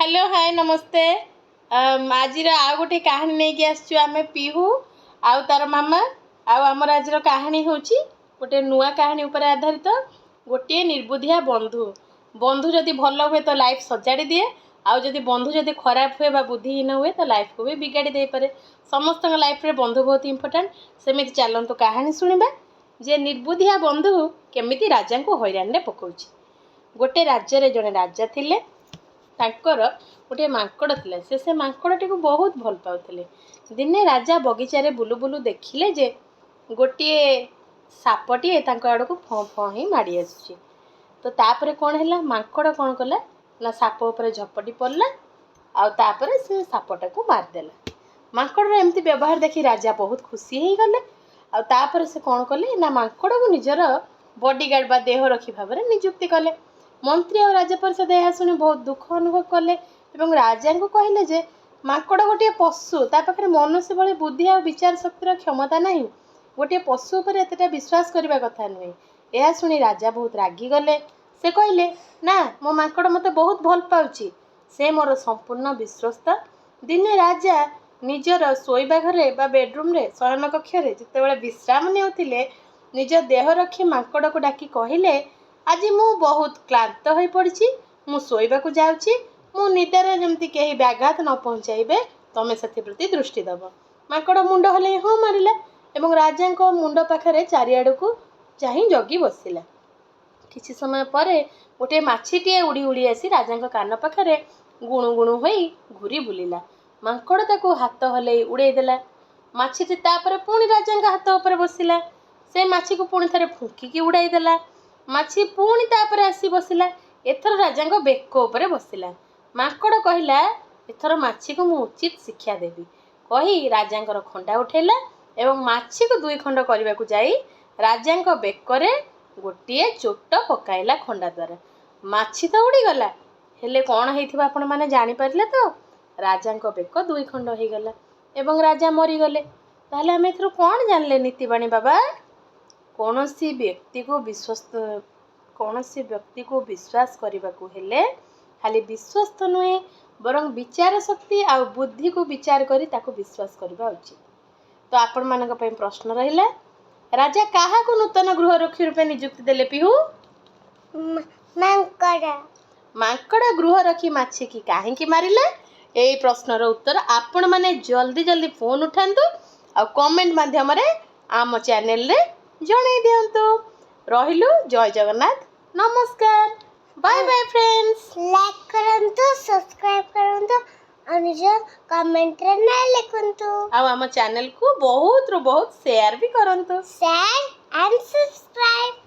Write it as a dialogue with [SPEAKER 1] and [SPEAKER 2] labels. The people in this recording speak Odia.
[SPEAKER 1] ହ୍ୟାଲୋ, ହାଏ, ନମସ୍ତେ। ଆଜିର ଆଉ ଗୋଟେ କାହାଣୀ ନେଇକି ଆସିଛୁ ଆମେ, ପିହୁ ଆଉ ତାର ମାମା। ଆଉ ଆମର ଆଜିର କାହାଣୀ ହେଉଛି ଗୋଟେ ନୂଆ କାହାଣୀ ଉପରେ ଆଧାରିତ, ଗୋଟିଏ ନିର୍ବୁଦ୍ଧିଆ ବନ୍ଧୁ। ବନ୍ଧୁ ଯଦି ଭଲ ହୁଏ ତ ଲାଇଫ୍ ସଜାଡ଼ି ଦିଏ, ଆଉ ଯଦି ବନ୍ଧୁ ଯଦି ଖରାପ ହୁଏ ବା ବୁଦ୍ଧିହୀନ ହୁଏ ତ ଲାଇଫ୍କୁ ବି ବିଗାଡ଼ି ଦେଇପାରେ। ସମସ୍ତଙ୍କ ଲାଇଫ୍ରେ ବନ୍ଧୁ ବହୁତ ଇମ୍ପୋର୍ଟାଣ୍ଟ। ସେମିତି ଚାଲନ୍ତୁ କାହାଣୀ ଶୁଣିବା ଯେ ନିର୍ବୁଦ୍ଧିଆ ବନ୍ଧୁ କେମିତି ରାଜାଙ୍କୁ ହଇରାଣରେ ପକାଉଛି। ଗୋଟେ ରାଜ୍ୟରେ ଜଣେ ରାଜା ଥିଲେ। ତାଙ୍କର ଗୋଟିଏ ମାଙ୍କଡ଼ ଥିଲା। ସେ ସେ ମାଙ୍କଡ଼ଟିକୁ ବହୁତ ଭଲ ପାଉଥିଲେ। ଦିନେ ରାଜା ବଗିଚାରେ ବୁଲୁ ବୁଲୁ ଦେଖିଲେ ଯେ ଗୋଟିଏ ସାପଟିଏ ତାଙ୍କ ଆଡ଼କୁ ଫଁ ଫଁ ହେଇ ମାଡ଼ି ଆସୁଛି। ତ ତାପରେ କ'ଣ ହେଲା? ମାଙ୍କଡ଼ କ'ଣ କଲା ନା ସାପ ଉପରେ ଝପଟି ପଡ଼ିଲା ଆଉ ତାପରେ ସେ ସାପଟାକୁ ମାରିଦେଲା। ମାଙ୍କଡ଼ର ଏମିତି ବ୍ୟବହାର ଦେଖି ରାଜା ବହୁତ ଖୁସି ହେଇଗଲେ। ଆଉ ତାପରେ ସେ କ'ଣ କଲେ ନା ମାଙ୍କଡ଼କୁ ନିଜର ବଡ଼ିଗାର୍ଡ଼ ବା ଦେହରକ୍ଷୀ ଭାବରେ ନିଯୁକ୍ତି କଲେ। ମନ୍ତ୍ରୀ ଆଉ ରାଜ ପରିଷଦ ଏହା ଶୁଣି ବହୁତ ଦୁଃଖ ଅନୁଭବ କଲେ ଏବଂ ରାଜାଙ୍କୁ କହିଲେ ଯେ ମାଙ୍କଡ଼ ଗୋଟିଏ ପଶୁ, ତା ପାଖରେ ମନୁଷ୍ୟ ଭଳି ବୁଦ୍ଧି ଆଉ ବିଚାର ଶକ୍ତିର କ୍ଷମତା ନାହିଁ। ଗୋଟିଏ ପଶୁ ଉପରେ ଏତେଟା ବିଶ୍ୱାସ କରିବା କଥା ନୁହେଁ। ଏହା ଶୁଣି ରାଜା ବହୁତ ରାଗିଗଲେ। ସେ କହିଲେ, ନା, ମୋ ମାଙ୍କଡ଼ ମୋତେ ବହୁତ ଭଲ ପାଉଛି, ସେ ମୋର ସମ୍ପୂର୍ଣ୍ଣ ବିଶ୍ୱସ୍ତ। ଦିନେ ରାଜା ନିଜର ଶୋଇବା ଘରେ ବା ବେଡ଼ରୁମ୍ରେ, ଶୟନ କକ୍ଷରେ ଯେତେବେଳେ ବିଶ୍ରାମ ନେଉଥିଲେ, ନିଜ ଦେହରକ୍ଷୀ ମାଙ୍କଡ଼କୁ ଡାକି କହିଲେ, ଆଜି ମୁଁ ବହୁତ କ୍ଳାନ୍ତ ହୋଇପଡ଼ିଛି, ମୁଁ ଶୋଇବାକୁ ଯାଉଛି। ମୁଁ ନିଦରେ ଯେମିତି କେହି ବ୍ୟାଘାତ ନ ପହଞ୍ଚାଇବେ, ତମେ ସେଥିପ୍ରତି ଦୃଷ୍ଟି ଦେବ। ମାଙ୍କଡ଼ ମୁଣ୍ଡ ହଲେଇ ହଁ ମାରିଲା ଏବଂ ରାଜାଙ୍କ ମୁଣ୍ଡ ପାଖରେ ଚାରିଆଡ଼କୁ ଚାହିଁ ଜଗି ବସିଲା। କିଛି ସମୟ ପରେ ଗୋଟିଏ ମାଛିଟିଏ ଉଡ଼ି ଉଡ଼ି ଆସି ରାଜାଙ୍କ କାନ ପାଖରେ ଗୁଣୁ ଗୁଣୁ ହୋଇ ଘୁରି ବୁଲିଲା। ମାଙ୍କଡ଼ ତାକୁ ହାତ ହଲେଇ ଉଡ଼େଇ ଦେଲା। ମାଛିଟି ତାପରେ ପୁଣି ରାଜାଙ୍କ ହାତ ଉପରେ ବସିଲା। ସେ ମାଛିକୁ ପୁଣି ଥରେ ଫୁଙ୍କିକି ଉଡ଼ାଇ ଦେଲା। ମାଛି ପୁଣି ତାପରେ ଆସି ବସିଲା। ଏଥର ରାଜାଙ୍କ ବେକ ଉପରେ ବସିଲା। ମାଙ୍କଡ଼ କହିଲା, ଏଥର ମାଛିକୁ ମୁଁ ଉଚିତ ଶିକ୍ଷା ଦେବି କହି ରାଜାଙ୍କର ଖଣ୍ଡା ଉଠେଇଲା ଏବଂ ମାଛିକୁ ଦୁଇ ଖଣ୍ଡ କରିବାକୁ ଯାଇ ରାଜାଙ୍କ ବେକରେ ଗୋଟିଏ ଚୋଟ ପକାଇଲା ଖଣ୍ଡା ଦ୍ୱାରା। ମାଛି ତ ଉଡ଼ିଗଲା, ହେଲେ କ'ଣ ହେଇଥିବ ଆପଣମାନେ ଜାଣିପାରିଲେ ତ? ରାଜାଙ୍କ ବେକ ଦୁଇ ଖଣ୍ଡ ହେଇଗଲା ଏବଂ ରାଜା ମରିଗଲେ। ତାହେଲେ ଆମେ ଏଥିରୁ କ'ଣ ଜାଣିଲେ ନୀତିବାଣୀ ବାବା? କୌଣସି ବ୍ୟକ୍ତିକୁ ବିଶ୍ୱାସ କରିବାକୁ ହେଲେ ଖାଲି ବିଶ୍ୱସ୍ତ ନୁହେଁ, ବରଂ ବିଚାର ଶକ୍ତି ଆଉ ବୁଦ୍ଧିକୁ ବିଚାର କରି ତାକୁ ବିଶ୍ୱାସ କରିବା ଉଚିତ। ତ ଆପଣମାନଙ୍କ ପାଇଁ ପ୍ରଶ୍ନ ରହିଲା, ରାଜା କାହାକୁ ନୂତନ ଗୃହରକ୍ଷୀ ରୂପେ ନିଯୁକ୍ତି ଦେଲେ, ପିହୁ?
[SPEAKER 2] ମାଙ୍କଡ଼।
[SPEAKER 1] ମାଙ୍କଡ଼ ଗୃହରକ୍ଷୀ ମାଛିକି କାହିଁକି ମାରିଲା? ଏଇ ପ୍ରଶ୍ନର ଉତ୍ତର ଆପଣମାନେ ଜଲ୍ଦି ଜଲ୍ଦି ଫୋନ୍ ଉଠାନ୍ତୁ ଆଉ କମେଣ୍ଟ ମାଧ୍ୟମରେ ଆମ ଚ୍ୟାନେଲରେ ଜଣାଇ ଦିଅନ୍ତୁ। ରହିଲୁ, ଜୟ ଜଗନ୍ନାଥ, ନମସ୍କାର, ବାଏ ବାଏ ଫ୍ରେଣ୍ଡସ୍।
[SPEAKER 2] ଲାଇକ୍ କରନ୍ତୁ, ସବସ୍କ୍ରାଇବ୍ କରନ୍ତୁ ଆଉ ନିଜ କମେଣ୍ଟରେ ନାଁ ଲେଖନ୍ତୁ।
[SPEAKER 1] ଆଉ ଆମ ଚ୍ୟାନେଲକୁ ବହୁତରୁ ବହୁତ ସେୟାର ବି କରନ୍ତୁ।
[SPEAKER 2] Share and subscribe.